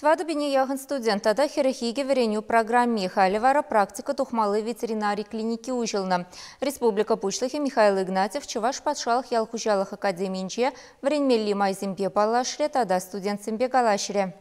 Тӑватӑ пине яхӑн студент тата 42 вӗренӳ программи. Халӗ вара практика тухмалли ветеринари клиники уҫӑлнӑ. Республика Пуҫлӑхӗ Михаил Игнатьев Чӑваш патшалӑх ял хуҫалӑх академийӗнче вӗренмелли майсемпе паллашрӗ тата студентсемпе калаҫрӗ.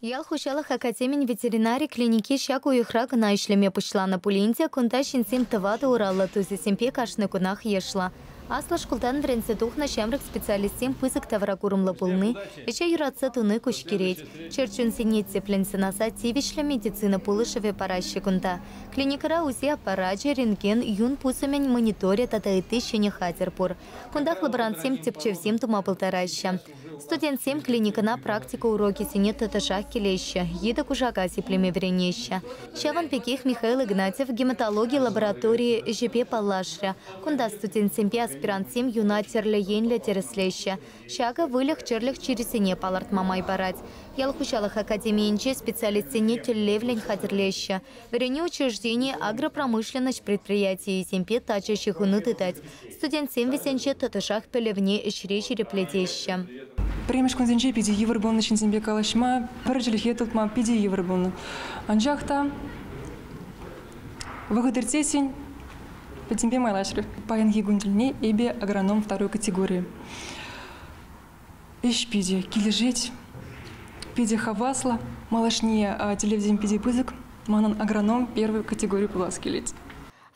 Ял хуҫалӑх академин ветеринари клиники ҫак уйӑхра кӑна ӗҫлеме пуҫланӑ пулин те кунта ҫынсем тӑватӑ ураллӑ тусӗсемпе кашни кунах йышлӑ. Аслӑ шкултан вӗренсе тухнӑ ҫамрӑк специалистсем пысӑк тавракурӑмлӑ пулни, ӗҫе юратса туни куҫкӗрет. Чӗрчунсене тӗплӗн сӑнаса тивӗҫлӗ медицина пулӑшӑвӗ параҫҫӗ кунта. Клиникӑра УЗИ аппарачӗ, рентген, юн пусӑмӗн мониторӗ тата ытти ҫӗнӗ хатӗр пур. Кунтах лаборантсем тӗпчевсем тума пултараҫҫӗ. Студентсем клиникӑна практика урокӗсене тӑтӑшах килеҫҫӗ, йытӑ-кушака сиплеме вӗренеҫҫӗ. Ҫавӑн пекех Михаил Игнатьев гематологи лабораторийӗ ӗҫӗпе паллашрӗ. Кунта студентсемпе аспирантсем юна тӗрлӗ енлӗ тӗрӗслеҫҫӗ. Ҫакӑ выльӑх-чӗрлӗх чирӗсене палӑртма май парать. Ял хуҫалӑх академийӗнче специалистсене тӗллевлӗн хатӗрлеҫҫӗ. Вӗренӳ учрежденийӗ агропромышленноҫ предприятийӗсемпе тачӑ ҫыхӑну тытать. Студентсем вӗсенче тӑтӑшах пӗлӗвне ӗҫре ҫирӗплетеҫҫӗ. Пӗрремӗш кунсенче питӗ йывӑр пулнӑ ҫынсемпе калаҫма, пӗр чӗлхе тупма питӗ йывӑр пулнӑ. Анчах та вӑхӑт иртсессӗн пӗтӗмпе майлашрӗ. Паянхи кун тӗлне эпӗ агроном второй категории. Ӗҫ питӗ килӗшет, питӗ хаваслӑ. Малашне тӗллевсем питӗ пысӑк. Манӑн агроном первой категории пулас килет.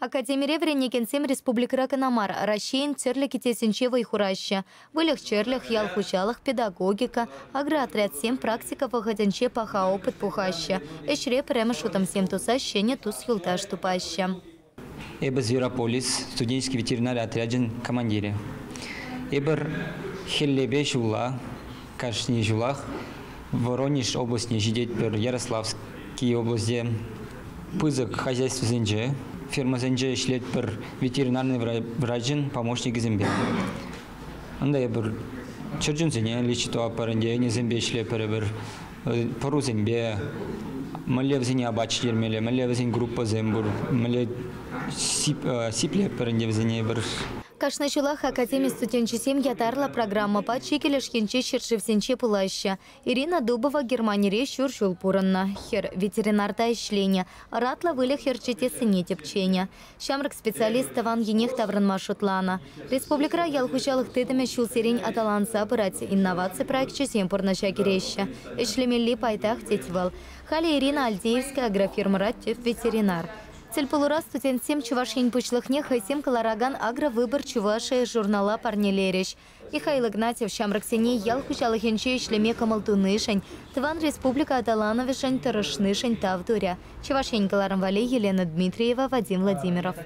Академире вӗренекенсем республикӑра кӑна мар, Раҫҫейӗн тӗрлӗ кӗтесӗнче вӑй хураҫҫӗ. Выльӑх-чӗрлӗх, ял хуҫалӑх, педагогика, агроотрядсем практика вӑхӑтӗнче паха опыт пухаҫҫӗ. Ӗҫре пӗрремӗш утӑмсем туса ҫӗнӗ тус-юлташ тупаҫҫӗ. Эпӗ Зверополис студенческий ветеринари отрячӗн командирӗ. Эпир хӗллепе ҫулла, кашни ҫулах Воронеж облаҫне ҫитетпӗр, Ярославский облаҫе. Пысӑк хозяйствӑсенче, фермӑсенче ӗҫлетпӗр ветеринарный врачӑн помощникӗсемпе. Унта эпир чӗрчунсене лечить тӑватпӑр ӗнтӗ, ӗнесемпе ӗҫлетпӗр эпир, пӑрусемпе, мӗнле вӗсене апат ҫитермелле, мӗнле вӗсен группӑсем пур, мӗнле сиплетпӗр ӗнтӗ вӗсене эпир. Кашни ҫулах академи студенчӗсем ятарлӑ программӑпа чикӗ леш енчи ҫӗршывсенче пулаҫҫӗ. Ирина Дубова Германире ҫур ҫул пурӑннӑ. Хӗр ветеринарта ӗҫленӗ, ӑратлӑ выльӑх ӗрчетессине тӗпченӗ. Ҫамрӑк специалист тӑван енех таврӑнма шутланӑ. Республикӑра ял хуҫалӑх тытӑмӗ ҫулсерен аталанса пырать, инноваци проекчӗсем пурнӑҫа кӗреҫҫӗ. Ӗҫлемелли пайтах, тет вӑл. Халӗ Ирина Альдеевская агрофирмӑра тӗп ветеринар. Тӗлпулура студентсем Чӑваш Ен Пуҫлӑхне хӑйсем кӑларакан «Агровыбор Чувашии» журнала парнелерӗҫ. Михаил Игнатьев ҫамрӑксене ял хуҫалӑхӗнче ӗҫлеме кӑмӑл тунишӗн, тӑван республика аталанӑвӗшӗн тӑрӑшнишӗн тав турӗ. Чӑваш Ен кӑларӑм валли Елена Дмитриева, Вадим Владимиров.